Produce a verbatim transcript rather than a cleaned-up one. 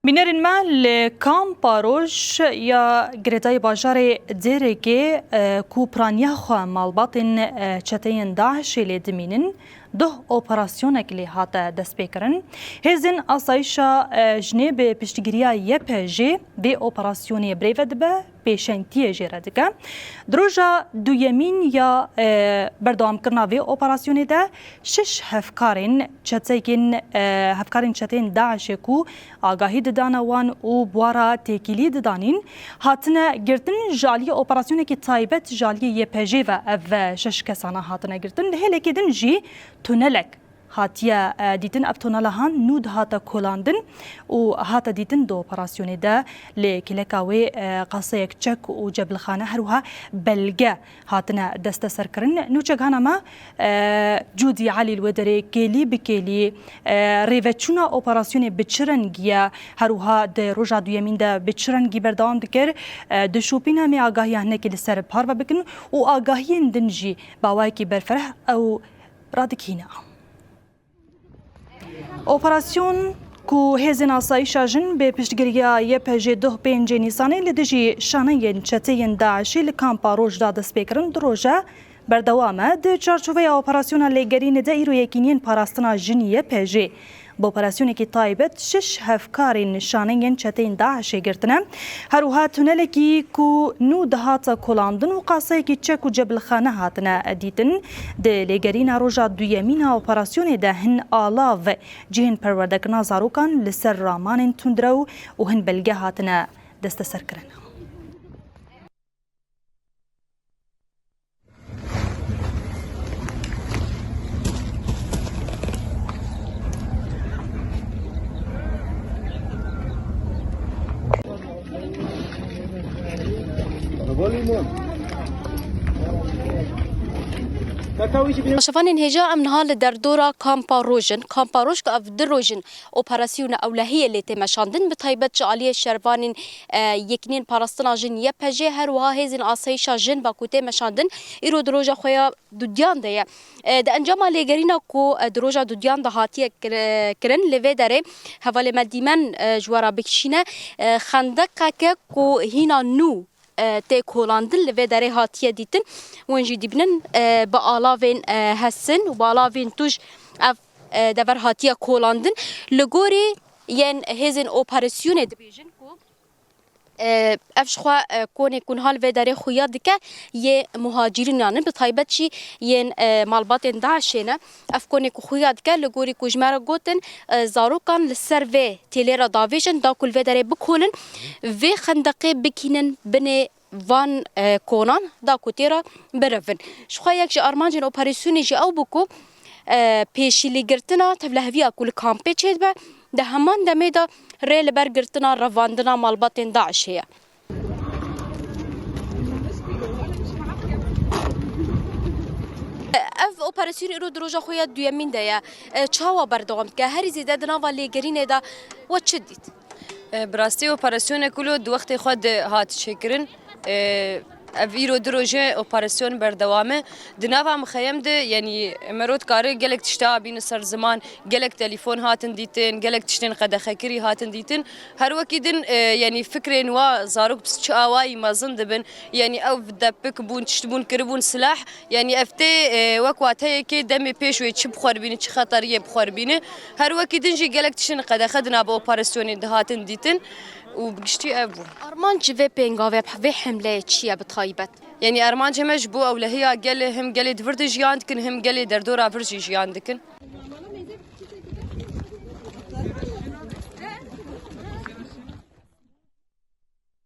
Bînerên me li Kampa Roj ya girêdayî bajarê Dêrikê, e, ku piraniya xwe malbatên, e, çeteyên DAIŞê lê dimînin, duh operasyonek lê hate destpêkirin. Hêzên asayîşa, e, jinê bi piştgiriya Y P J vê operasyonê birêve dibe, pêşengtiyê jê re dike. Di roja duyemîn ya, e, berdewamkirina vê operasyonê de şeş hevkarên çeteyên, e, hevkarên çeteyên DAIŞê ku agahî didane wan û bi wan re têkilî didanîn, hatine girtin. Ji aliyê operasyonekî taybet ji aliyê Y P J ve ev şeş kesana hatine girtin. Li hêlekê din jî tunelek hatiye, e, dîtin. Ev tunela han nû dihate kolandin û hate dîtin di operasyonê de. Lê kêleka wê, e, qaseyek çek û cebilxane, her wiha belge hatine desteserkirin. Nûçegihana me, e, Cûdî Elî li wê derê kêlî bi kêlî, e, rêveçûna operasyonê bi çi rengî ye, her wiha di roja duyemîn de bi çi rengî berdewam dikir, e, dişopîne em ê agahiya hinekî li ser parve bikin û agahiyên din jî bi awayekî berfireh ew radikîne. Operasyon ku hêzên asayîşa jin bê piştgiriya Y P J duh pêncê Nîsanê li dijî şaneyên çeteyên DAIŞê li Kampa Roj da destpêkirin, du roj e berdewam e. Di çarçoveya operasyona lêgerînê de îro yekîniyên parastina jin Y P J bi operasyonekî taybet şeş hevkarên şaneyên çeteyên DAIŞê girtine. Her wiha tunelekî ku nû dihate kolandin û qaseyekî çek û cebilxane hatine dîtin. Di lêgerîna roja duyemîn a operasyonê de hin alav cihên perwerdekirina zarokan li ser ramanên tundrew û hin belge hatine desteserkirin. Şevanên hêja, em niha li derdora Kampa Roj in. Kampa Roj ku ev du roj in operasyona ewlehiyê lê tê meşandin, bi taybet ji aliyê şervanên, e, Yekînên Parastina Jin Y P J, her wiha hêzên asayîşa jin ve ku tê meşandin, îro di roja xwe ya dudiyan de ye. E, di encama lêgerîna ku, e, di roja dudiyan de hatiye kir-, kirin, li vê derê hevalê me Dîmen, e, ji we re bikişîne, e, xendeqeke ku hîna nû, e, tê kolandin li vê derê hatiye dîtin. Hûn jî dibînin, e, bi alavên, e, hesin û bi alavên tûj ev, e, dever hatiye kolandin. Li gorî yên hêzên operasyonê dibêjin ku, e, ev ji xwe, e, konê ku niha li vê derê xuya dike yê muhacirînan in, bi taybet jî yên, e, malbatên DAIŞê ne. Ev konê ku xuya dike, li gorî ku ji me re gotin, e, zarokan li ser vê têlê re davêjin, da ku li vê derê bikolin, vê xendeqê bikînin binê van, e, konan, da ku tê re birevin. Ji xwe yek ji armancên operasyonê jî ew bû ku, e, pêşîlîgirtina tevliheviya ku li kampê çêdibe, di heman demê de rê li ber girtina revandina malbatên DAIŞê ye. Ev operasyonê îro di roja xwe ya duyemîn de ye. E, çawa berdewam dike? Herî zêde di nava lêgerînê de we çi dît? E, bi rastî operasyonê ku lo di wextê xwe de hat çêkirin. E, ev îro du roje operasyon berdewam e. Di nava mixeyem de, yanî, mero dikare gelek tişta bîne ser ziman, gelek telefon hatin dîtin, gelek tiştên qedexekirî hatin dîtin. Her wekî din, e, yanî fikrên wa zarok bi çi awayî mezin dibin, yanî ew depik bûn, tişt bûn, kiribûn silah, yanî ev tê, e, wek wateyekê demê pêş wê çi bi xwe re bîne, çi xeteriyê bi xwe re bîne. Her wekî din jî gelek tiştên qedexe di nava operasyonê de hatin dîtin û bi giştî ev bû. Armanc vê pêngavê, vê hemleyê çi ye bi taybet? Yanî armancê me ji bo ewlehiya gelê, him gelê di vir de jiyan dikin, him gelê derdora vir jî jiyan dikin.